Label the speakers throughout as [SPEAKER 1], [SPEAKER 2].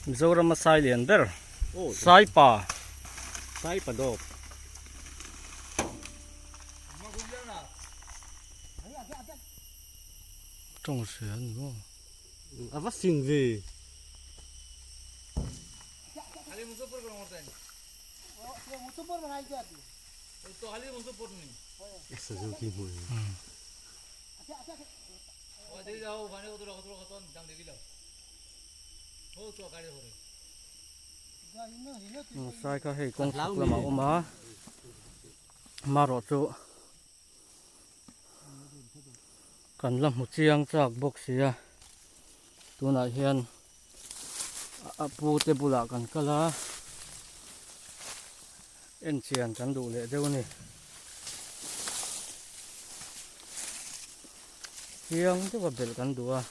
[SPEAKER 1] Mizoram a sai lian ber Saipa
[SPEAKER 2] Saipa dawp
[SPEAKER 1] Tawng hria a ni maw?
[SPEAKER 2] A va fing ve.
[SPEAKER 1] Sai kha hei kawng chhuk lamah a awm a marawh chu kan la hmu chiang chak bawk si a tunah hian a pu te bulah kan kal a en chian kan duh leh deuh a ni. Chiang deuha belh kan duh a.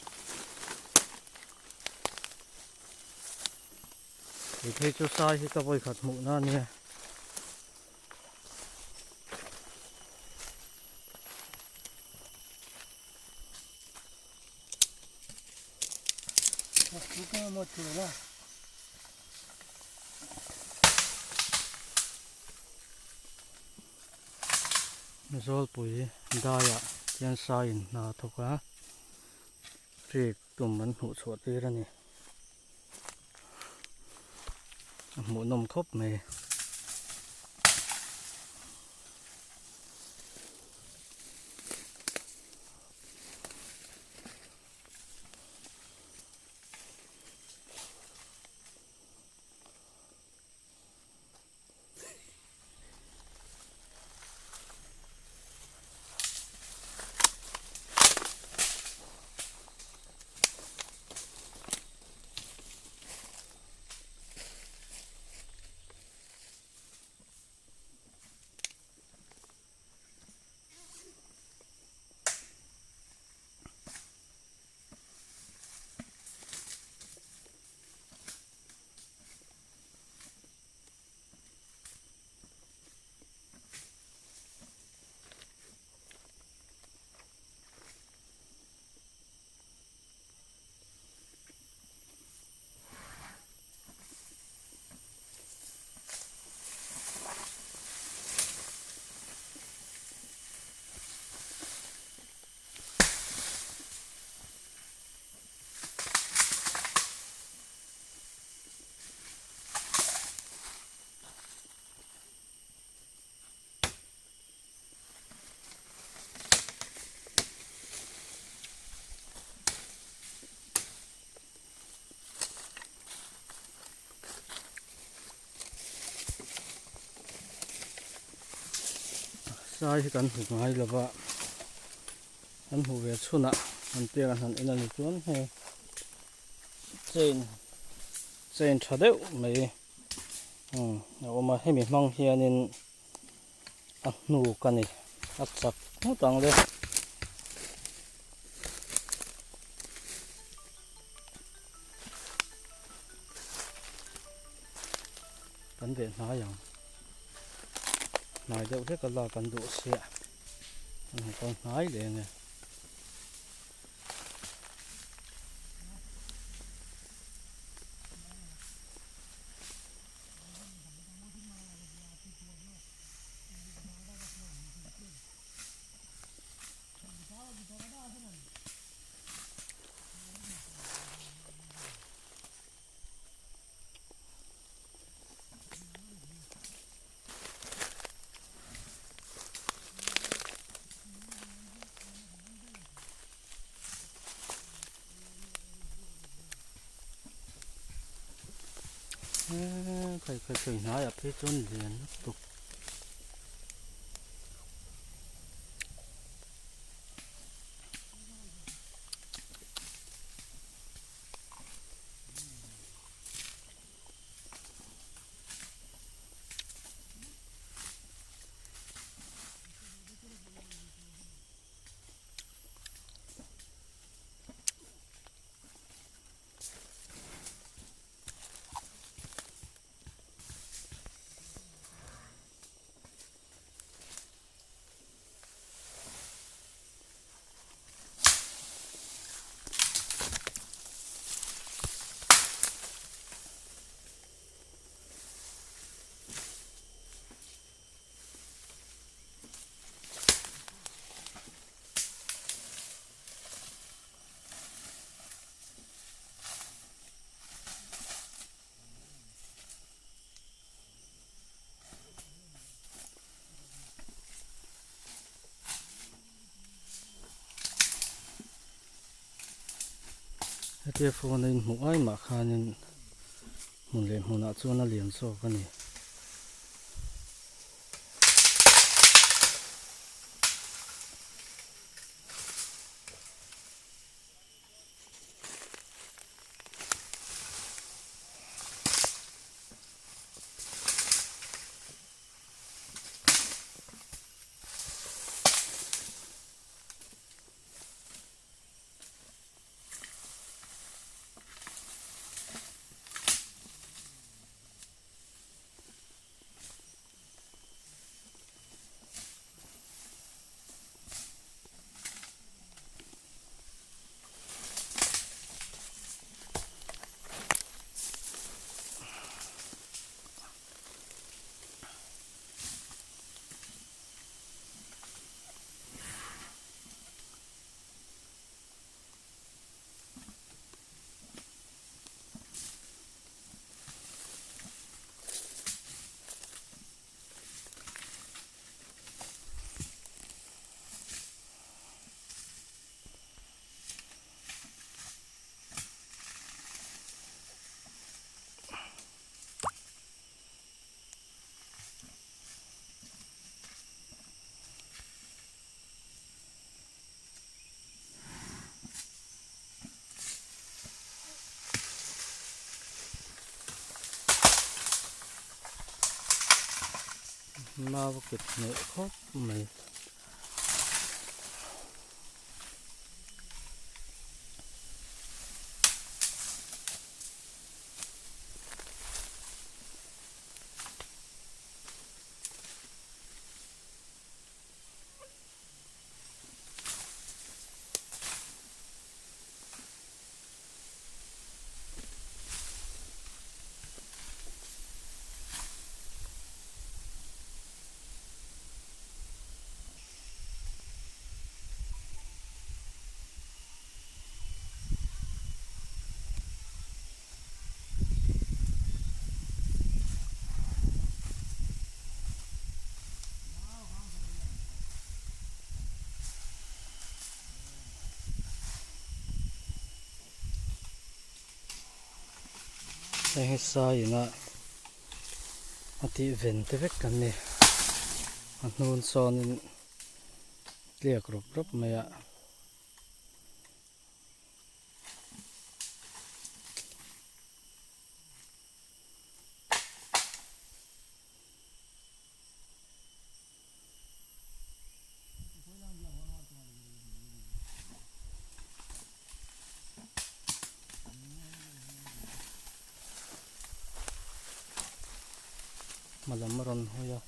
[SPEAKER 1] Hei phei chu sai hi ka vawi khat hmuh na ania. Zawlpui daiah hian saiin hna a thawk a, rik tum an hmuh chhuah tir a ni. A hmuhnawm khawp mai. Sai hi kan hmu ngai lo va an hmuh ve chhunah an piak an han en a ni chuan hei chain chain tha deuh mai a awm a hemi hmang hianin a hnuk a ni a chak ngawt ang le. Kan veh hnai ang hnai deuh hlek a lak an duh sia an han kal hnai leh ang e. Khai khai khai hnaiah phei chuan lian lutuk. Hetia phone a inhmuh ai mah khanin hmun leh hmunah chuan a lian zawk a ni. Mau a kut hneh khawp mai. Heng hi sai ina a tih ven te vek kan ni a hnun sawnin tliak rawp rawp mai a. Hma lam a rawn hawi a.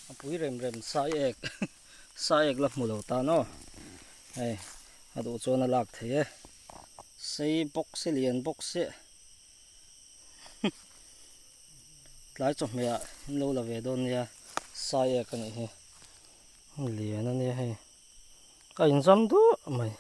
[SPEAKER 1] A pui rem rem sai ek sai ek la hmu lo tan aw hei a duh chuan a lak thei e sei bawk se lian bawk se tlai chawhmeh ah in lo la ve dawn nia sai ek a nih hi lian a nia hei a inzam duah mai.